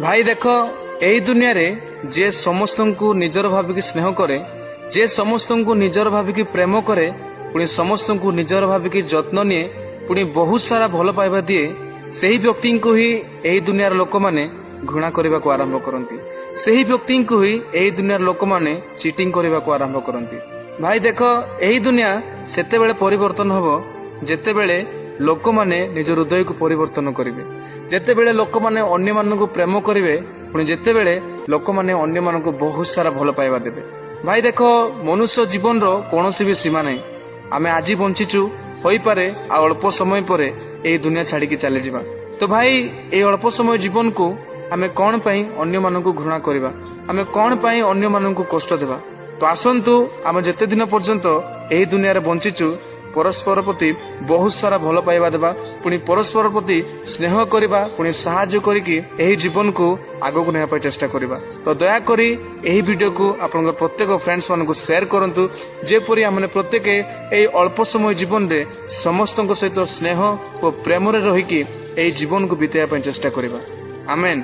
ଭାଇ ଦେଖ, ଏହି ଦୁନିଆରେ ଯିଏ ସମସ୍ତଙ୍କୁ ନିଜର ଭାବିକି ସ୍ନେହ କରେ, ଯିଏ ସମସ୍ତଙ୍କୁ ନିଜର ଭାବିକି ପ୍ରେମ କରେ, ପୁଣି ସମସ୍ତଙ୍କୁ ନିଜର ଭାବିକି ଯତ୍ନ ନିଏ, ପୁଣି ବହୁତ ସାରା ଭଲ ପାଇବା ଦିଏ, ସେହି ବ୍ୟକ୍ତିଙ୍କୁ ହିଁ ଏହି ଦୁନିଆର ଲୋକମାନେ ଘୃଣା କରିବାକୁ ଆରମ୍ଭ କରନ୍ତି। ସେହି ବ୍ୟକ୍ତିଙ୍କୁ ହିଁ ଏହି ଦୁନିଆର ଲୋକମାନେ ଚିଟିଂ କରିବାକୁ ଆରମ୍ଭ କରନ୍ତି। ଭାଇ ଦେଖ, ଏହି ଦୁନିଆ ସେତେବେଳେ ପରିବର୍ତ୍ତନ ହବ, ଯେତେବେଳେ ଲୋକମାନେ ନିଜ ହୃଦୟକୁ ପରିବର୍ତ୍ତନ କରିବେ, ଯେତେବେଳେ ଲୋକମାନେ ଅନ୍ୟମାନଙ୍କୁ ପ୍ରେମ କରିବେ, ପୁଣି ଯେତେବେଳେ ଲୋକମାନେ ଅନ୍ୟମାନଙ୍କୁ ବହୁତ ସାରା ଭଲ ପାଇବା ଦେବେ। ଭାଇ ଦେଖ, ମନୁଷ୍ୟ ଜୀବନର କୌଣସି ବି ସୀମା ନାହିଁ। ଆମେ ଆଜି ବଞ୍ଚିଛୁ, ହୋଇପାରେ ଆଉ ଅଳ୍ପ ସମୟ ପରେ ଏହି ଦୁନିଆ ଛାଡିକି ଚାଲିଯିବା। ତ ଭାଇ, ଏଇ ଅଳ୍ପ ସମୟ ଜୀବନକୁ ଆମେ କଣ ପାଇଁ ଅନ୍ୟମାନଙ୍କୁ ଘୃଣା କରିବା? ଆମେ କଣ ପାଇଁ ଅନ୍ୟମାନଙ୍କୁ କଷ୍ଟ ଦେବା? ତ ଆସନ୍ତୁ, ଆମେ ଯେତେ ଦିନ ପର୍ଯ୍ୟନ୍ତ ଏହି ଦୁନିଆରେ ବଞ୍ଚିଛୁ, ପରସ୍ପର ପ୍ରତି ବହୁତ ସାରା ଭଲ ପାଇବା ଦେବା, ପୁଣି ପରସ୍ପର ପ୍ରତି ସ୍ନେହ କରିବା, ପୁଣି ସାହାଯ୍ୟ କରିକି ଏହି ଜୀବନକୁ ଆଗକୁ ନେବା ପାଇଁ ଚେଷ୍ଟା କରିବା। ତ ଦୟାକରି ଏହି ଭିଡିଓକୁ ଆପଣଙ୍କ ପ୍ରତ୍ୟେକ ଫ୍ରେଣ୍ଡସ୍ ମାନଙ୍କୁ ସେୟାର କରନ୍ତୁ, ଯେପରି ଆମେ ପ୍ରତ୍ୟେକ ଏହି ଅଳ୍ପ ସମୟ ଜୀବନରେ ସମସ୍ତଙ୍କ ସହିତ ସ୍ନେହ ଓ ପ୍ରେମରେ ରହିକି ଏହି ଜୀବନକୁ ବିତେଇବା ପାଇଁ ଚେଷ୍ଟା କରିବା। ଆମେନ୍।